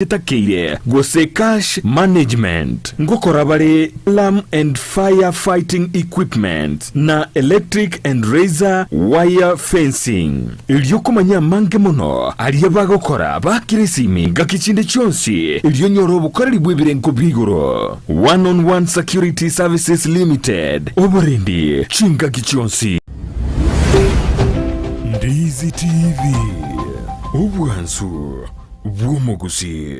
etakeire gose cash management. Ngokora bare alarm and fire fighting equipment na electric and razor wire fencing. Erio komanya amange mono aria bagokora bakire esimi ngaki chinde chionsi erio onyore obokoreri bw'ebirengo bia igoro. One on One Security Services Limited, oborendi chingaki chionsi. Ndizi TV, obwansu bw'omogusii.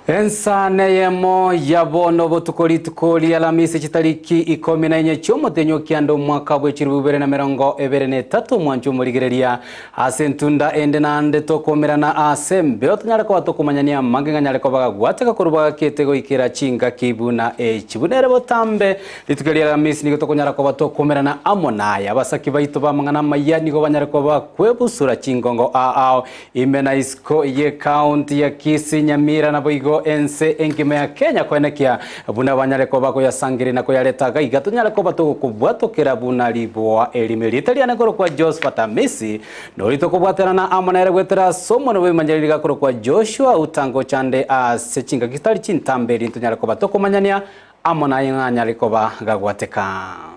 Ensa neyemo ya bono botuko rituko ri'Alamisi chitariki ikomi na inye chi'omotenyi o kianda omwaka bwe chilifu ibere na emerongo ebere na etato omwancho omorigereria ase entunda ende naende tokomerana ase embeo tonyare koba tokomanyania amange ng'a nyare koba gagwateka korwa bagakete goikera chingaki buna echi. Buna ere botambe rituko ri'Alamisi nigo tokonyara koba tokomerana amo naye. Abasaki baito b'amang'ana amaya nigo banyare koba bakwebusura chingongo ao Ime na isiko y'ecounty ya Kisii, Nyamira naboigo ense engima ya Kenya koenekia buna banyare koba koyasangereria na koyareta gaiga tonyare koba togokobwatokera buna riboa erimo. Erieta riane nkorokwa Josephat Amisi nori tokobwaterana amo nere goetera ase omonwe bw'ebimanyererio gakorokwa Joshua Utangochande ase chingaki chitari chintambe eri ntonyare koba tokomanyania amo naye ng'a anyare koba gagwateka.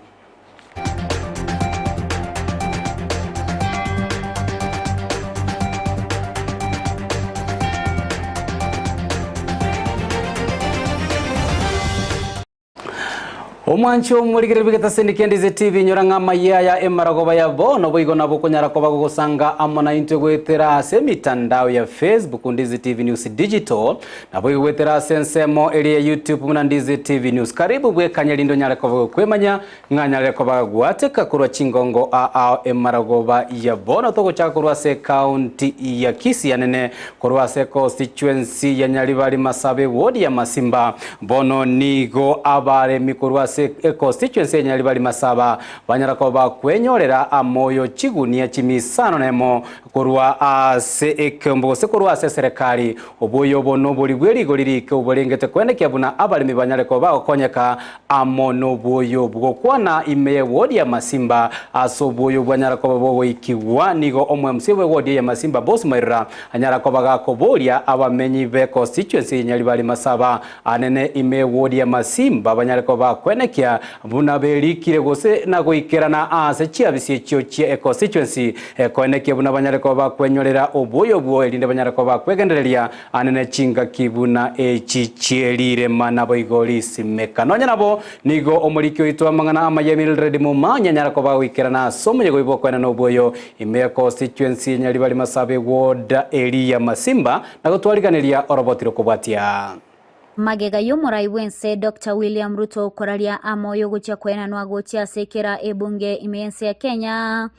Omwanchi omorigereria bw'egetaseni kia Ndizi TV inyora ng'a amayia aya emaragoba ya bono boigo nabo okonyara koba gogosanga amo naintwe goetera ase emitandao ya Facebook Ndizi TV News Digital Naboigo goetera ase ensemo eria ya YouTube buna Ndizi TV News. Karibu bwekanye rinde onyare koba gokwemanya ng'a nyarire koba gagwateka korwa chingongo aa ao emaragoba ya bono togochaka korwa ase ecounty ya Kisii anene korwa ase constituency ya Nyaribari Masabe eward ya Masimba. Bono nigo abaremi korwa ase econstituency ya Nyaribari Masaba banyara koba bakwenyorera amoyo chigunia chimisano nemo Korwa ase ekeombe gose korwa ase eserekari, oboyo obo nobori bwe rigori rike oborengete koenekia buna abaremi banyare koba bagokonyeka amo noboyo bw'gokwana ime y'ewodi ya Masimba. Ase oboyo bwanyara koba bogoikigwa nigo omo-MC bw'ewodi ya Masimba Boss Mairura anyara koba gakoboria abamenyi be constituency ya Nyaribari Masaba anene ime y'ewodi ya Masimba banyare koba bakwenekia buna berikire gose na goikerana ase chiabisi echio chie econstituency Ekoenekia buna banyare koba bakwenyorera oboyo obwo, erinde banyare koba bakwegendereria ane ne chingaki buna echi chie rirema naboigo risimeka. Nonya nabo, nigo omoriki oito amang'ana amaya Mildred Momanyi anyare koba agoikerana ase omoyega oyio bw'okoenana oboyo ime ya constituency ya Nyaribari Masabe Ward eria Masimba na gotwariganeria oroboti rokobwatia. Magega y'omorai bw'ense Doctor William Ruto koraria amoyo gochia koenanwa gochia ase kera ebunge ime y'ense ya Kenya,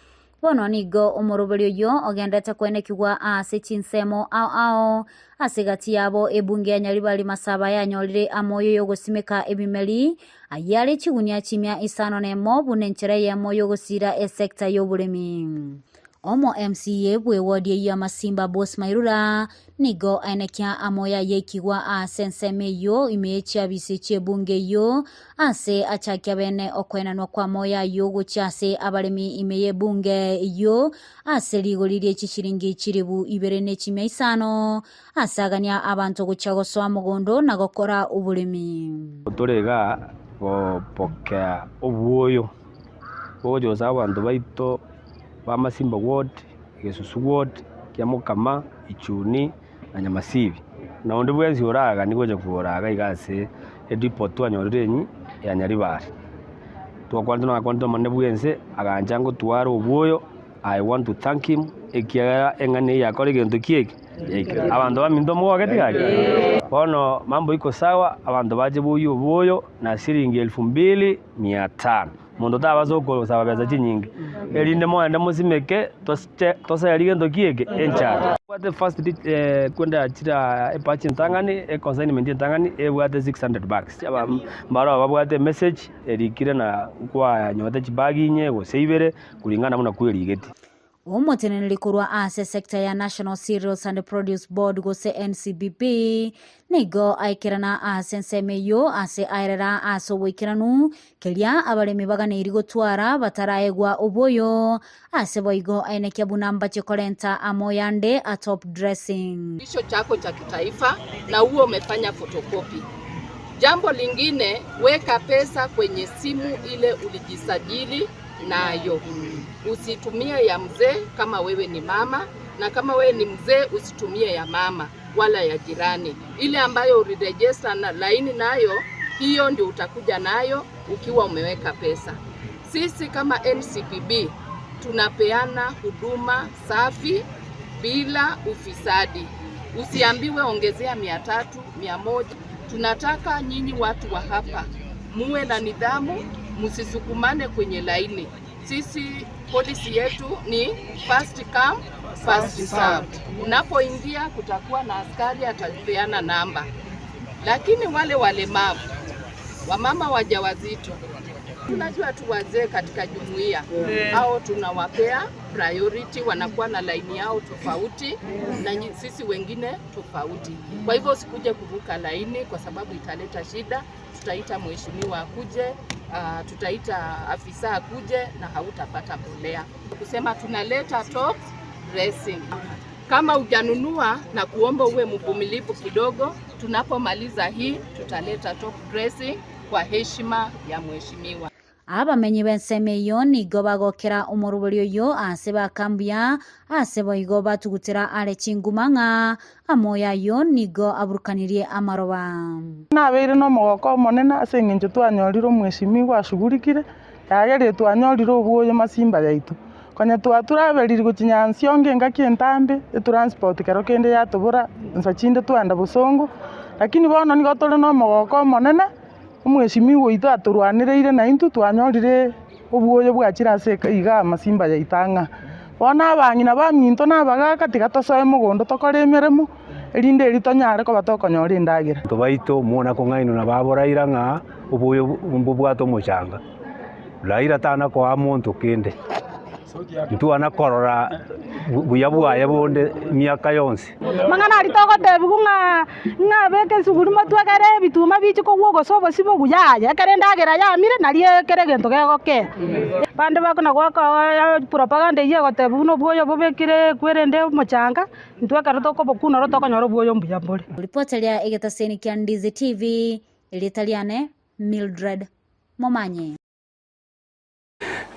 Bono nigo omoroberi oyio ogenderete koenekigwa ase chinsemo ao ao. Ase egati yabo ebunge ya Nyaribari Masaba yanyorire amoyo y'ogosimeka ebimeri, ayio are chigunia chimia isano nemo buna enchera eyemo y'ogosiira esecta y'oboremi. Omo MCA bw'ewodi eyio ya Masimba Boss Mairura nigo aenekia amoyo aye aikigwa ase ensemo eyio ime ye chiabisi chi'ebunge eyio Ase achakia bene okoenanwa kw'amoyo ayio gochia ase abaremi ime y'ebunge eyio, ase rigori rie chishilingi chilifu ibere ne chimia isano, ase agania abanto gochia gosoa mogondo na gokora oboremi. Tore igaa gopokea obwoyo bogocha gosaba abanto baito ba Masimba ward, Gesusu ward, Kiamokama, Ichuni. na Nyamasibi, na onde bwensi oraganie gocha kworaga iga ase edepot twanyorire enyi ya Nyaribari. Twakwanete nakwanete omonene bwense agancha ngotware obwoyo, I want to thank him ekiagera eng'ana eye yakora egento ki eke? Yaikire. Abanto baminto mogogeti gaki? Bono mambo iko sawa, abanto bache boyie obwoyo na siringi elfu mbili mia tano. Monto tabasa okosaba besa chinyinge, erinde mogende mosimeke tose toserie gento ki eke? Enchara. Ebwate first kwenda chira ebatch entang'ani, econsignment entang'ani ebwate 600 bags. Aba mbaro babwate emessage erikire na kwanyorete chibag inye gose ibere kulingana buna kwerigeti. Omoteneneri korwa ase sector ya National Cereals and Produce Board gose NCBB nigo aikerana ase ensemo eyio ase aerera ase oboikeranu keria abaremi baganeiri gotwara bataraegwa oboyo ase boigo aenekia buna mbache korenta amoyo ande a top dressing. Kitambulisho chako cha kitaifa na uwe umefanya photocopy. Jambo lingine, weka pesa kwenye simu ile ulijisajili nayo. Usitumie ya mzee kama wewe ni mama, na kama wewe ni mzee usitumie ya mama wala ya jirani. Ile ambayo ulirejesta na laini nayo, hiyo ndio utakuja nayo ukiwa umeweka pesa. Sisi kama NCPB tunapeana huduma safi bila ufisadi. Usiambiwe ongezea 300, 100. Tunataka nyinyi watu wa hapa muwe na nidhamu, msisukumane kwenye laini. Sisi policy yetu ni first come first served. Unapoingia kutakuwa na askari atapeana namba, lakini wale walemavu, wamama wajawazito, tunajua tu wazee katika jumuiya hao tunawapea priority, wanakuwa na laini yao tofauti na sisi wengine tofauti. Kwa hivyo usikuje kuvuka laini kwa sababu italeta shida. Tutaita mheshimiwa akuje, tutaita afisa akuje na hautapata mbolea. Kusema tunaleta top dressing. Kama hujanunua na kuomba uwe mvumilivu kidogo, tunapomaliza hii tutaleta top dressing kwa heshima ya mheshimiwa. Abamenyi b'ensemo eyio nigo bagokera omorobori oyio ase bakambuya ase boigo batugutera are chinguma ng'a amoyo ayio nigo aburukanirie amaroba. Nabeire nomogoko omonene ase eng'encho twanyorire omweshimiwa ashugulikire, yagerire twanyorire obwoyo masimba yaito. Konya twaturaberiri gochia Nyansiongo engaki entambe, etransport kero kende yatobora nsa chinde twagenda bosongo, lakini bono nigo tore nomogoko omonene, omweshimiwa oito atorwanereire naintwe twanyorire obwoyo bwachire ase iga masimba yaito ang'a. Bono abang'ina baminto na abagaka tiga tosoe mogondo tokore emeremo, erinde eri tonyare koba tokonyora endagera. Abanto baito omwana kong'ainwa na baboraira ng'a oboyo mbobwate omochanga. Raila tana koa monto kende, ntwana korora buya bwaye bonde emiaka yonsi. Amang'ana aria togotebigwa ng'a ng'a beka esuguri motwe ekere ebituma biche kogwa gose obosie bogwa yaya, ekero endagera yamire nario ekere egento gegokea. Bande bakona goaka propaganda eyio egoteba buna obwoyo bobekire kwerende omochanga, intwe ekero tokobokuna oro tokonyora obwoyo mbuya mbore. Ripota ria egetaseni kia Ndizi TV, erieta riane Mildred Momanyi.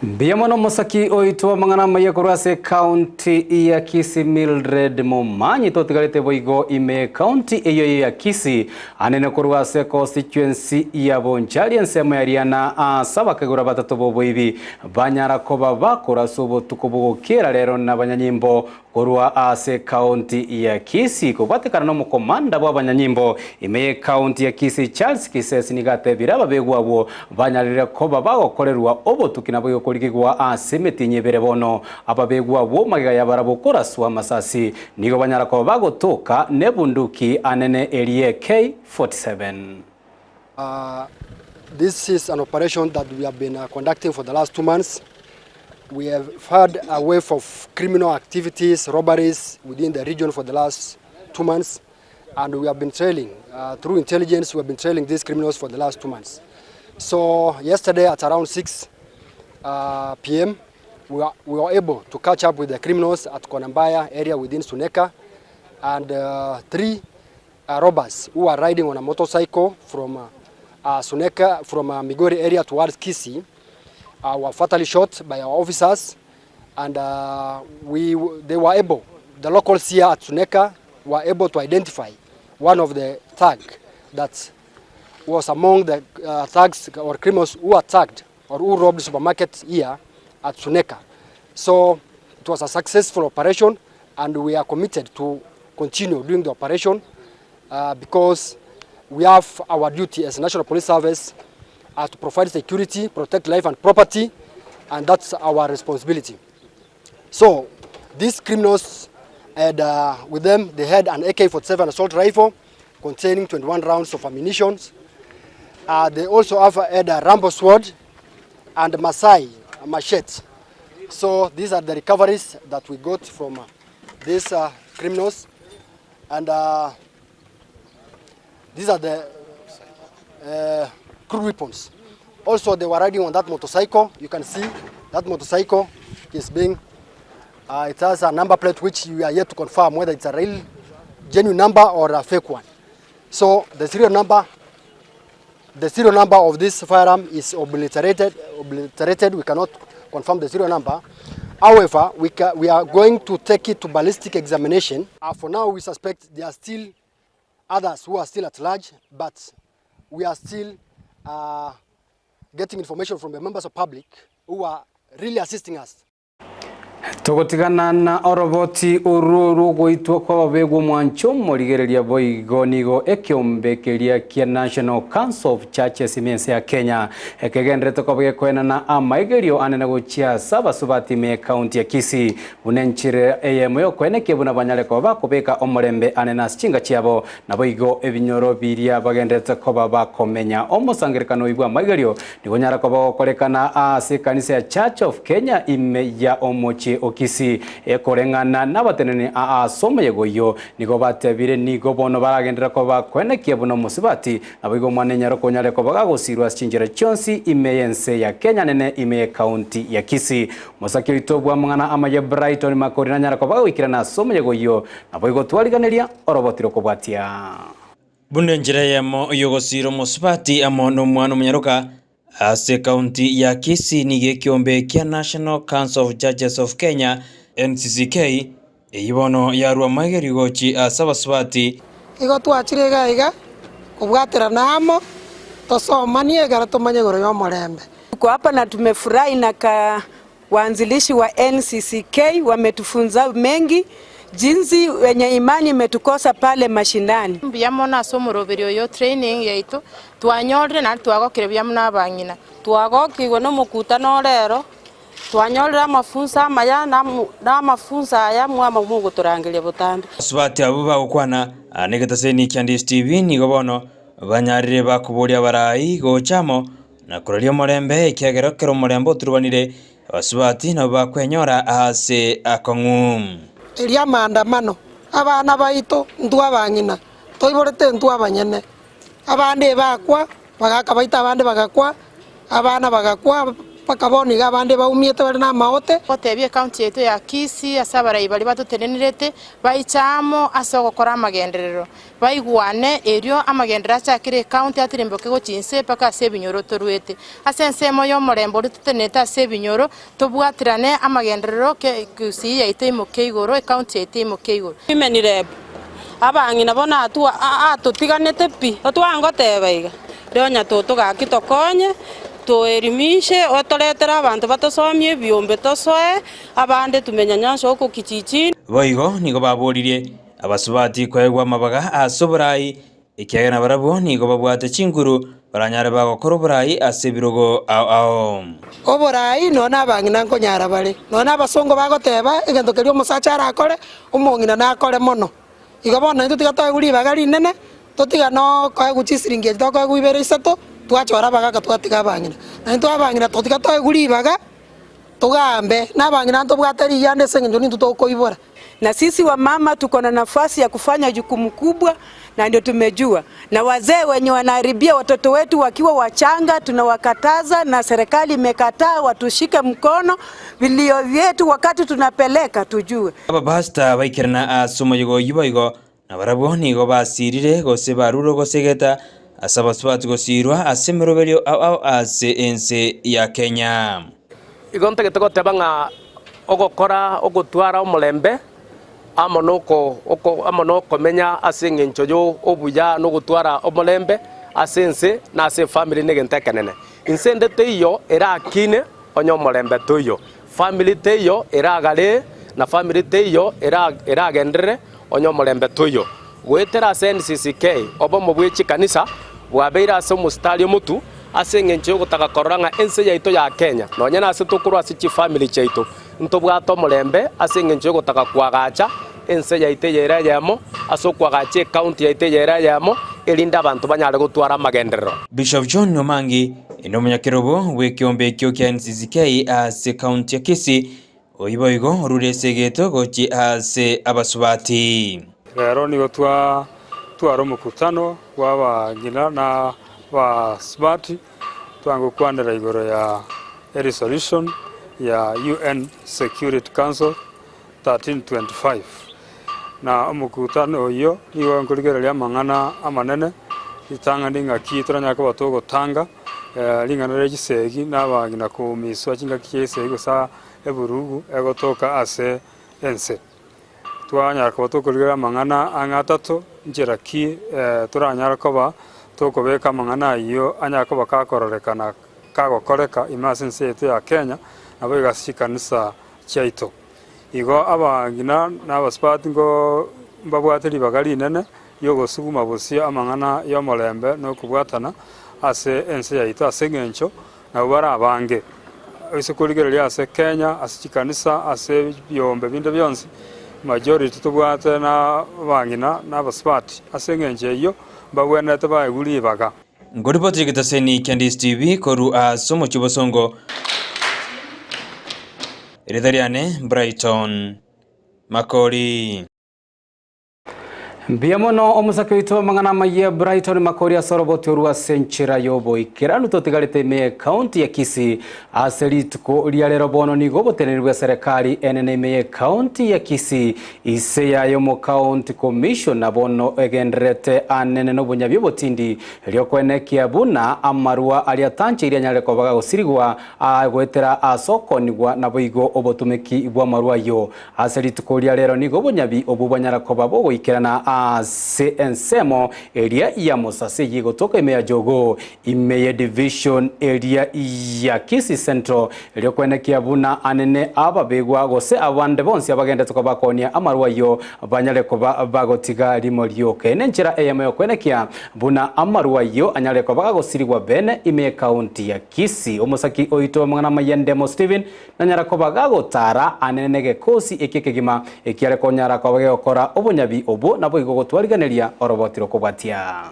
Mbuya mono omosaki oito amang'ana amaya korwa ase ekaunti ya Kisii Mildred Momanyi totigarete boigo ime ekaunti eyo ya Kisii anene korwa ase constituency ya Bonchari ensemo ya Riana ase abakegura batato boboibi banyara koba bakora ase obotuko bogokera rero na abanyanyimbo Korwa ase ekaunti ya Kisii kobwatekana nomokomanda bw'abanyanyimbo ime y'ekaunti ya Kisii Charles Kisesi nigo atebire ababegwa abwo banyarire koba bagokorerwa obotuki naboigo korigigwa ase emetienyi ebere bono ababegwa abwo magega yabarabwo koraswa amasasi nigo banyara koba bagotoka nebunduki anene eria AK-47. This is an operation that we have been conducting for the last 2 months. We have had a wave of criminal activities, robberies within the region for the last 2 months, and we have been trailing, through intelligence, we have been trailing these criminals for the last 2 months. So yesterday at around 6 p.m., we were able to catch up with the criminals at Konambaya area within Suneka, and three robbers who are riding on a motorcycle from Suneka, from Migori area towards Kisii, were fatally shot by our officers, and they were able, the locals here at Suneka were able to identify one of the thug that was among the thugs or criminals who attacked or who robbed the supermarket here at Suneka. So it was a successful operation, and we are committed to continue doing the operation because we have our duty as National Police Service. are to provide security, protect life and property, and that's our responsibility. So these criminals had uh, with them, they had an AK-47 assault rifle containing 21 rounds of ammunition. Uh, they also have had a Rambo sword and Masai machete. So these are the recoveries that we got from uh, these uh, criminals. And uh, these are the uh, crude weapons. Also, they were riding on that motorcycle. You can see that motorcycle is being, uh, it has a number plate which we are yet to confirm whether it's a real genuine number or a fake one. So the serial number, the serial number of this firearm is obliterated. Obliterated. We cannot confirm the serial number. However, we, ca we are going to take it to ballistic examination. Uh, for now, we suspect there are still others who are still at large, but we are still uh, getting information from the members of public who are really assisting us. Togotigana na oroboti oru rogoitwa kw'ababegwa omwancho omorigereria boigo nigo ekiombe keria kia National Council of Churches ime ense ya Kenya ekegenderete koba gekoenana amaigerio anene gochia ase abasubati ime ekaunti ya Kisii buna enchera eyemo yokoenekia buna banyare koba bakobeka omorembe anene ase chinga chiabo naboigo ebinyoro biria bagenderete koba bakomenya omosangerekano oyo bwa amaigerio nigo onyara koba gokorekana ase ekanisa ya Church of Kenya ime ya omochie o Kisii ekoreng'ana n'abateneni ase omoyega oyio nigo batebire nigo bono baragenderera koba bakoenekia buna omosubati naboigo omwana enyaroka onyare koba gagosirwa ase chinchera chionsi ime y'ense ya Kenya nene ime y'ekaunti ya Kisii. Omosaki oito bw'amang'ana amaya Brighton Makori nanyare koba gagoikerana ase omoyega oyio naboigo twariganeria oroboti rokobwatia. Buna enchera eyemo y'ogosiira omosubati amo nomwana omonyaroka Ase ekaunti ya Kisii nigo ekiombe kia National Council of Churches of Kenya, NCCK, eyio bono yarua amaigerio gochi ase abasubati. Igo twachire iga iga kobwaterana amo, tosomanie ekero tomanye igoro y'omorembe. Tuko hapa na tumefurahi na ka waanzilishi wa NCCK wametufunza mengi jinsi wenye imani imetukosa pale mashinani. Mbuya mono ase omoroberio oyo o training yaito twanyorire naende twagokire buya buna abang'ina. Twagokigwe nomokutano o rero, twanyorire amafunso amaya na amafunso aya mwama mogotorangeria botambe. Abasubati abwo bagokwana negetaseni kia Ndisi TV nigo bono banyarire bakoboria abarai gocha amo Na koraria omorembe, ekiagera ekero omorembe oturubanire, abasubati nabo bakwenyora aase akong'u. Erio amaandamano, abana baito ntwe abang'ina, toiborete ntwe abanyene. Abande ebakwa, bagaka baito abande bagakwa, abana bagakwa, mpaka bono iga abande baumiete bare namaote. Gotebia ekaunti yaito ya Kisii ase abarai baria batotenenerete baiche amo ase ogokora amagenderero. Baigwane, erio amagenderero achakire ekaunti atirimboke gochia inse mpaka ase ebinyoro toruete. Ase ensemo y'omorembe oria totenenete ase ebinyoro, tobwaterane amagenderero Kisii yaito eimoke igoro, ekaunti yaito eimoke igoro. Women rep, Abang'ina bono atotiganete pi, totwangoteba iga, rionya totogaki tokonye, toelimishe, otoretere abanto batosomie ebiombe tosoe, abande tumenyanyase oko kijijini. Boigo nigo baboririe Abasubati koegwa amabaga ase oborai, ekiagera nabarabwo nigo babwate chinguru baranyare bagokora oborai ase ebirogo ao ao. Oborai nonya nabang'ina nkonyara bare, nonya nabasongo bagoteba egento keria omosacha arakore, omong'ina nakore mono. Igo bono intwe tiga toegwe ribaga rinene, totiga nokoegwa chisiringi echi tokoegwa ibere isato, twachora abagaka twatiga abang'ina. Na intwe abang'ina totiga toegwe ribaga, togambe, na abang'ina ntobwate rigianda ase eng'encho nintwe tokoibora. Na sisi wamama tuko na nafasi ya kufanya jukumu kubwa na ndio tumejua. Na wazee wenye wanaharibia watoto wetu wakiwa wachanga tunawakataza, na serikali imekataa watushike mkono, vilio vyetu wakati tunapeleka tujue. Abapastor baikerana ase omoyega oyio boigo nabarabwo nigo basirire gose barure ogosegeta ase abasubati gosirwa ase emeroberio ao ao ase ense ya Kenya. Igo ntagete goteba ng'a ogokora ogotwara omorembe amo noko oko amo nokomenya ase eng'encho y'obuya na ogotwara omorembe ase ense na ase efamiri negento ekenene. Inse ende teiyo erakine onye omorembe toiyo. Famiri teiyo eragaree na famiri teiyo era eragenderere onye omorembe toiyo. Goetera ase NCCK, obomo bwe chikanisa bwabeire ase omositari omotu. Ase engencho y'ogotaka korora ng'a ense yaito ya Kenya, nonya nase tokorwa ase chifamiri chiaito, ntobwate omorembe ase engencho y'ogotaka koagacha ense yaito eye ere eyemo, ase okoagacha ecounty yaito eye ere eyemo, erinde abanto banyare gotwara amagenderero. Bishop John Omangi nomonyakerobo bw'ekeombe ekio kia NCCK ase county ya Kisii, oyio boigo orure ase egeto gochia ase abasubati. Rero nigo twatwara omokutano bw'abang'ina na abasubati, twange gokwanera igoro ya eresolution ya UN Security Council 1325. Na omokutano oyio nigo nkorigereria amang'ana amanene, ritang'ani ng'aki toranyare koba togotanga ring'ana ria chisegi na abang'ina koumiswa chingaki chia esegi gose eburugu egotoka ase ense. Twanyara koba tokorigereria amang'ana ang'e atato, nchera ki toranyare koba tokobeka amang'ana ayio anyare koba kakororekana kagokoreka ime ase ense yaito ya Kenya, naboigo ase chikanisa chiaito. Igo abang'ina na abasubati ngo mbabwate ribaga rinene ri'ogosuguma bosio amang'ana y'omorembe na okobwatana ase ense yaito ase eng'encho nabwo bare abange. Ase korigereria ase Kenya, ase chikanisa, ase ebiombe binde bionsi, majority tobwate na abang'ina na abasubati. Ase eng'encho eyio mbabwenerete baegwe ribaga. Ngoripoti egetaseni kia Ndisi TV korwa ase omochie o Bosongo, Erieta riane Brighton Makori. Mbuya mono omosake oito amang'ana amayia Brighton Makori ase oroboti orwo ase enchera y'oboikeranu totigarete ime y'ecounty ya Kisii ase rituko ria rero bono nigo oboteneneri bwa serikali enene ime y'ecounty ya Kisii ise yaye omocounty commissioner bono egendererete anene nobonyabi obotindi riokoenekia buna amarwa aria atancheiri anyare koba gagosirigwa goetera ase okonigwa naboigo obotumeki bw'amarwa ayio Ase rituko ria rero nigo obonyabi obwo bwanyara koba bogoikerana ase ensemo eria ya Musase eyio egotoka ime ya Jogoo, ime ye division eria ya Kisii Central, erio kwenekia buna anene ababegwa gose abande bonsi abagendete koba koonia amarwa ayio banyare koba bagotiga rimo rioka. Eye nenchera eyemo yokwenekia buna amarwa ayio anyare koba gagosirigwa bene ime ye county ya Kisii. Omosaki oito amang'ana amaya Ndemo Stephen Nanyara koba gagotara anene negekosi eke ekegima, ekiare konyara koba gegokora obonyabi obwo, naboigo gotwariganeria oroboti rokobwatia.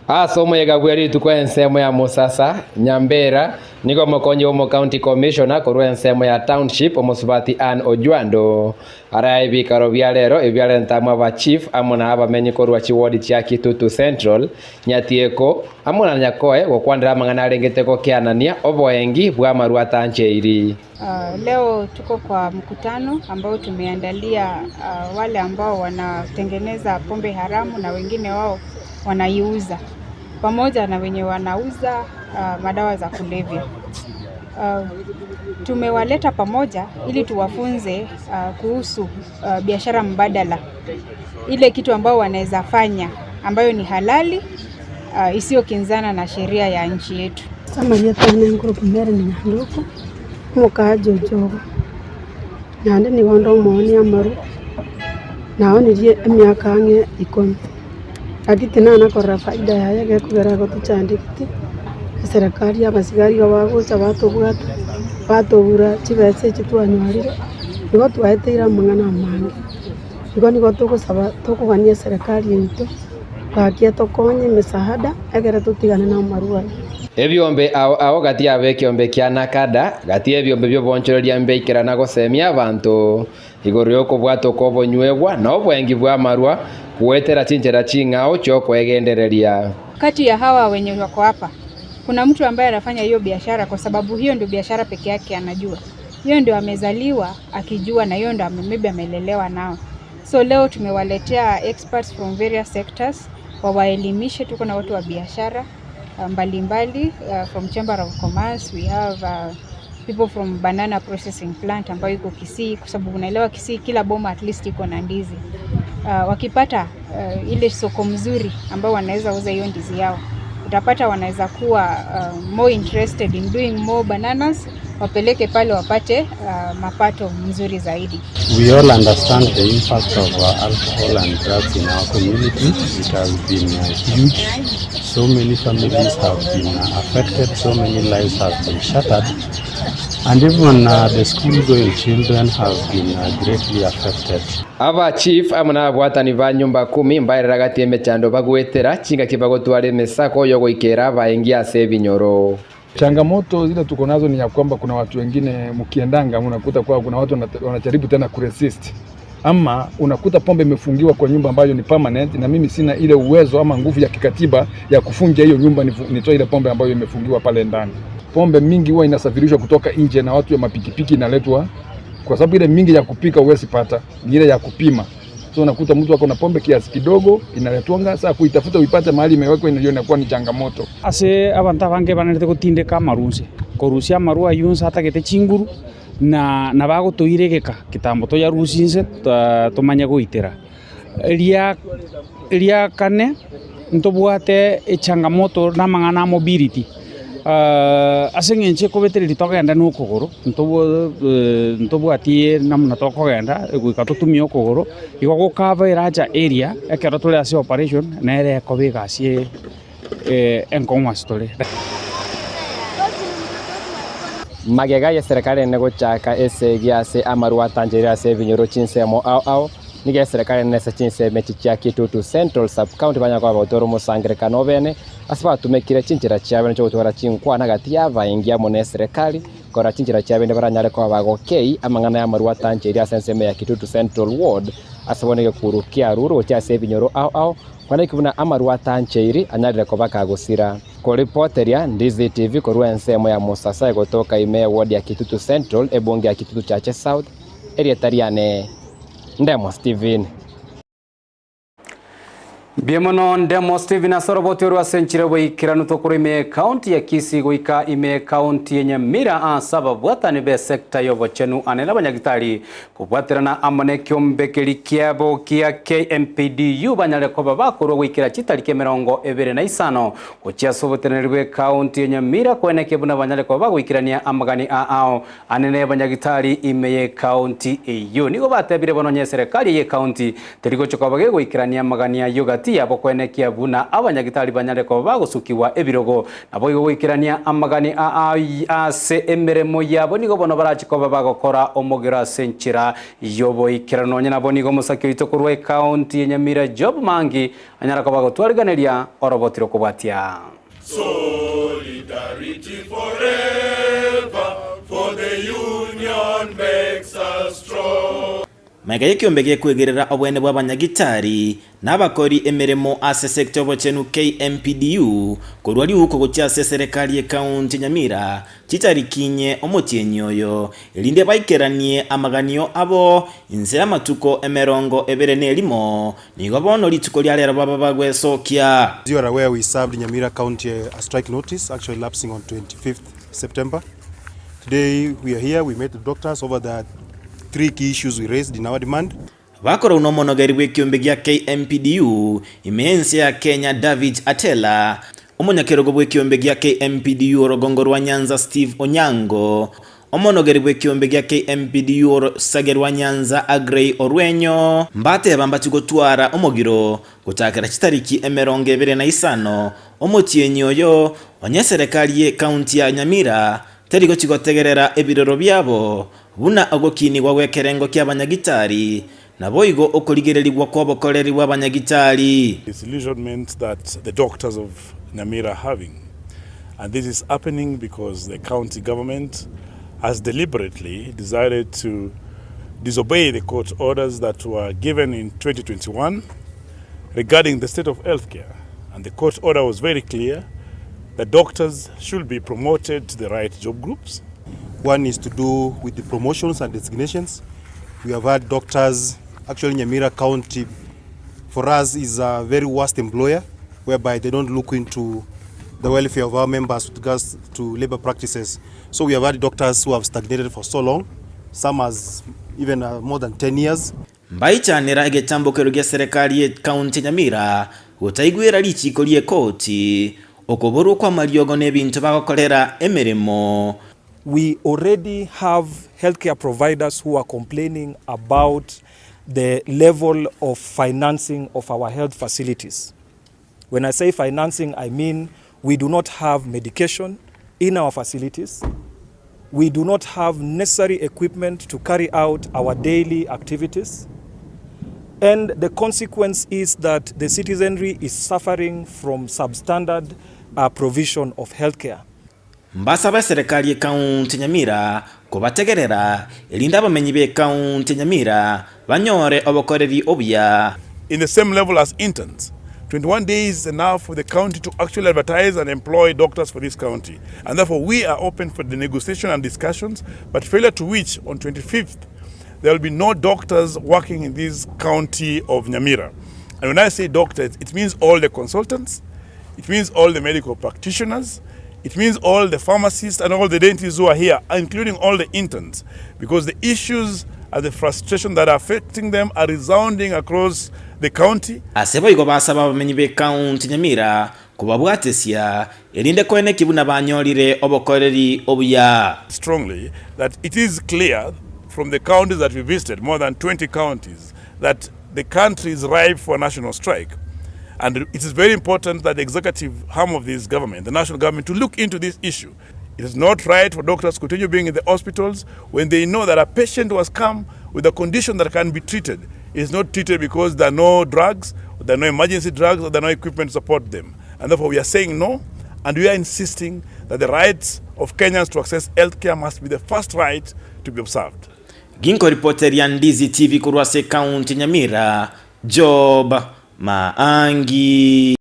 Ase omoyega bwe rituko ensemo ya Musasa, Nyambera, nigo omokonyi bw'omocounty commissioner korwa ensemo ya Township omosubati Ann Ojwando Ara ebikaro bia rero ebiarenta amo aba chief amo na abamenyi korwa chiwodi chia Kitutu Central, Nyatieko, amo na Nyakoe gokwanera amang'ana arengete gokeanania oboengi bw'amarwa atancheiri. Leo tuko kwa mkutano ambao tumeandalia wale ambao wanatengeneza pombe haramu na wengine wao wanaiuza pamoja na wenye wanauza madawa za kulevya. Tumewaleta pamoja ili tuwafunze kuhusu biashara mbadala, ile kitu ambao wanaweza fanya ambayo ni halali isiyokinzana na sheria ya nchi yetu. Amarieta ane nkorokwa Mary Nyanduko, omokaaji o Jogoo, naende nigo nde omoonia amarwa, naonirie emiaka ang'e ikomi, lakini tinana korora faida yaye gekogera gotochandegete, eserekari abasigari igo bagocha batobwata, batobura chibesa echi twanyorire, igo twaeteire amang'ana amange. Igo nigo togosaba tokogania eserekari yaito, gaki etokonye emesaada ekere totigane namarwa aya. Ebiombe ao ao gati y'abekiombe kia Nakada, gati y'ebiombe bi'obonchoreria mbeikerana gosemia abanto igoro y'okobwatwa kw'obonywegwa na obwengi bw'amarwa goetera chinchera ching'ao chi'okwegendereria. Kati ya hawa wenye wako hapa kuna mtu ambaye anafanya hiyo biashara kwa sababu hiyo ndio biashara peke yake anajua. Hiyo ndio amezaliwa akijua na hiyo ndio maybe amelelewa nao. So leo tumewaletea experts from various sectors wawaelimishe. Tuko na watu wa biashara mbalimbali from Chamber of Commerce, we have people from banana processing plant ambayo iko Kisii, kwa sababu unaelewa Kisii kila boma at least iko na ndizi. Wakipata ile soko mzuri ambao wanaweza uza hiyo ndizi yao, utapata wanaweza kuwa more interested in doing more bananas wapeleke pale wapate uh, mapato mzuri zaidi. We all understand the impact of alcohol and drugs in our community. It has been huge. So many families have been affected, so many lives have been shattered, and even the school-going children have been greatly affected. Aba chief amo nababwatani ba nyumba kumi mbaerera gati emechando bagoetera chingaki bagotwara emesako yogoikera abaengi ase ebinyoro. Changamoto zile tuko nazo ni ya kwamba kuna watu wengine mkiendanga mnakuta kwa kuna watu wanajaribu tena kuresist, ama unakuta pombe imefungiwa kwa nyumba ambayo ni permanent, na mimi sina ile uwezo ama nguvu ya kikatiba ya kufunja hiyo nyumba nitoe ile pombe ambayo imefungiwa pale ndani. Pombe mingi huwa inasafirishwa kutoka nje na watu ya mapikipiki inaletwa, kwa sababu ile mingi ya kupika huwezi pata, ni ile ya kupima. So unakuta mtu ako na pombe kiasi kidogo inaletwanga, sasa kuitafuta uipate mahali imewekwa ndio inakuwa ni changamoto. Ase abanto abange banarete gotindeka amarwa inse, korusia amarwa aywo inse atagete chinguru, na nabagotoira egeka kitambo toyarusie inse tomanye goitera. Eria eria kane, ntobwate echangamoto na amang'ana a mobility, ase eng'encho ekobetereria togende na okogoro, ntobwati namna tokogenda goika totumie okogoro, igo gokaba eracha area ekero tore ase operation nere ekoba egasi enkong'u ase tore. Magega y'eserekari enene gochaka esegi ase amarwa atancheire ase ebinyoro chinsemo ao ao, nigo eserekari enene ase chinsemo echi chia Kitutu Central Sub-County banyare koba bagotwara omosangererekano obene ase batumekire chinchera chiabene chi'ogotwara chinkwana gati y'abaengi amo n'eserekari korora chinchera chiabene baranyare koba bagokei amang'ana y'amarwa atancheire ase ensemo ya Kitutu Central Ward ase bono egekuru kiarurwe gochia ase ebinyoro ao ao kwanaki buna amarwa atancheiri anyarire koba kagosira. Koripoteria Ndizi TV korwa ensemo ya Musasa egotoka ime eward ya Kitutu Central ebunge ya Kitutu Chache South erieta riane Ndemo Stephen. Mbuya mono Ndemo Stephen ase oroboti orwo ase enchera y'oboikeranu tokorwa ime y'ecounty ya Kisii goika ime y'ecounty ya Nyamira ase ababwatani b'esector y'obochenu ane nabanyagitari Kobwaterana amo nekeombekeri kiabo kia KMPDU banyare koba bakorwa goikera chitariki 25 gochia ase oboteneneri bw'ecounty ya Nyamira koenekia buna banyare koba bagoikerania amagani a ao anene y'abanyagitari ime y'ecounty eyio. Nigo batebire bono onye eserekari y'ecounty teri gochia koba gegoikerania amagani ayio gati yabo koenekia buna abanyagitari banyare koba bagosukigwa ebirogo Naboigo goikerania amagani a ase emeremo yabo nigo bono barache koba bagokora omogero ase enchera y'oboikeranu. Nonya nabo nigo omosake oito korwa ecounty ya Nyamira Job Mangi anyara koba agotwariganeria oroboti rokobwatia. Solidarity forever, for the union makes us strong. Magega y'ekiombe gekwegerera obwene bw'abanyagitari na abakori emeremo ase sector y'obochenu KMPDU korwa riuko gochia ase eserekari y'ecounty ya Nyamira chitariki inye omotienyi oyo erinde baikeranie amaganio abo inse y'amatuko 21 nigo bono rituko ria rero baba bagwesokia. As you are aware, we served Nyamira County a strike notice actually lapsing on 25th September. Today we are here, we met the doctors over the 3 key issues we raised in our demand. Bakorwa nomonogeri bw'ekiombe gia KMPDU ime y'ense ya Kenya David Atela, omonyakerogo bw'ekiombe gia KMPDU orogongo rwa Nyanza Steve Onyango, omonogeri bw'ekiombe gia KMPDU orosage rwa Nyanza Aggrey Orwenyo, mbateba mbachie gotwara omogiro gochakera chitariki 25 omotienyi oyo onye eserekari ye county ya Nyamira teri gochi gotegerera ebirero biabo Buna ogokinigwa gw'ekerengo ki'abanyagitari, naboigo okorigererigwa kw'obokoreri bw'abanyagitari. Disillusionment that the doctors of Nyamira are having and this is happening because the county government has deliberately decided to disobey the court orders that were given in 2021 regarding the state of healthcare and the court order was very clear that doctors should be promoted to the right job groups. One is to do with the promotions and designations. We have had doctors, actually Nyamira County for us is a very worst employer whereby they don't look into the welfare of our members with regards to labor practices. So we have had doctors who have stagnated for so long, some as even uh, more than 10 years. Mbaichanera egetambokero gia serikali ye county ya Nyamira gotaigwera richiko ri'ekoti, okoborwa kw'amariogo na ebinto bagokorera emeremo. We already have healthcare providers who are complaining about the level of financing of our health facilities. When I say financing, I mean we do not have medication in our facilities. We do not have necessary equipment to carry out our daily activities. And the consequence is that the citizenry is suffering from substandard uh, provision of healthcare. Mbasabe eserekari y'Ekaunti ya Nyamira kobategerera, erinde abamenyi b'Ekaunti ya Nyamira banyore obokoreri obuya. In the same level as interns. 21 days is enough for the county to actually advertise and employ doctors for this county. And therefore, we are open for the negotiation and discussions, but failure to which, on 25th, there will be no doctors working in this county of Nyamira. And when I say doctors, it means all the consultants, it means all the medical practitioners, it means all the pharmacists and all the dentists who are here, including all the interns, because the issues and the frustration that are affecting them are resounding across the county. Ase boigo basaba abamenyi b'Ekaunti Nyamira kobabwatesia, erinde koeneki buna banyorire obokoreri obuya. Strongly that it is clear from the counties that we visited, more than 20 counties, that the country is ripe for a national strike. And it is very important that the executive arm of this government, the national government, to look into this issue. It is not right for doctors to continue being in the hospitals when they know that a patient who has come with a condition that can be treated is not treated because there are no drugs, there are no emergency drugs, or there are no equipment to support them. And therefore we are saying no, and we are insisting that the rights of Kenyans to access healthcare must be the first right to be observed. Ginkoripoteria Ndizi TV korwa ase ekaunti ya Nyamira, Job Maangi.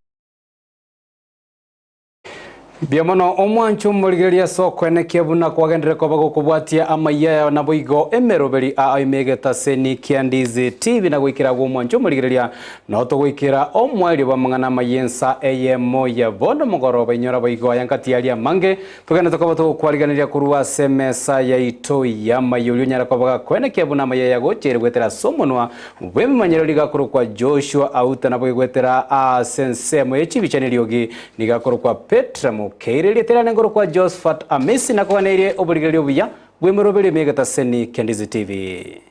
Mbuya mono omwancho omorigereria ase okoenekia buna kwagenderere koba gokobwatia amayia aya naboigo emeroberi aa ime egetaseni kia Ndizi TV na goikera agwo omwancho omorigereria nao togoikera omoerio bw'amang'ana amaya ensa eyemo ya bono mogoroba inyora boigo aya nkati aria amange togende tokoba togokwariganeria korwa ase emesa yaito y'amaya oria onyare koba gakoenekia buna amaya aya agocheire goetera ase omonwa bw'ememanyerero rigakorokwa Joshua Auta naboigo goetera ase ensemo ye chibicha neriogi Nigakorokwa Petra Mokeire, erieta riane nkorokwa Josphat Amisi, nakoganeirie oborigereria obuya bw'emeroberio ime y'egetaseni kia Ndizi TV.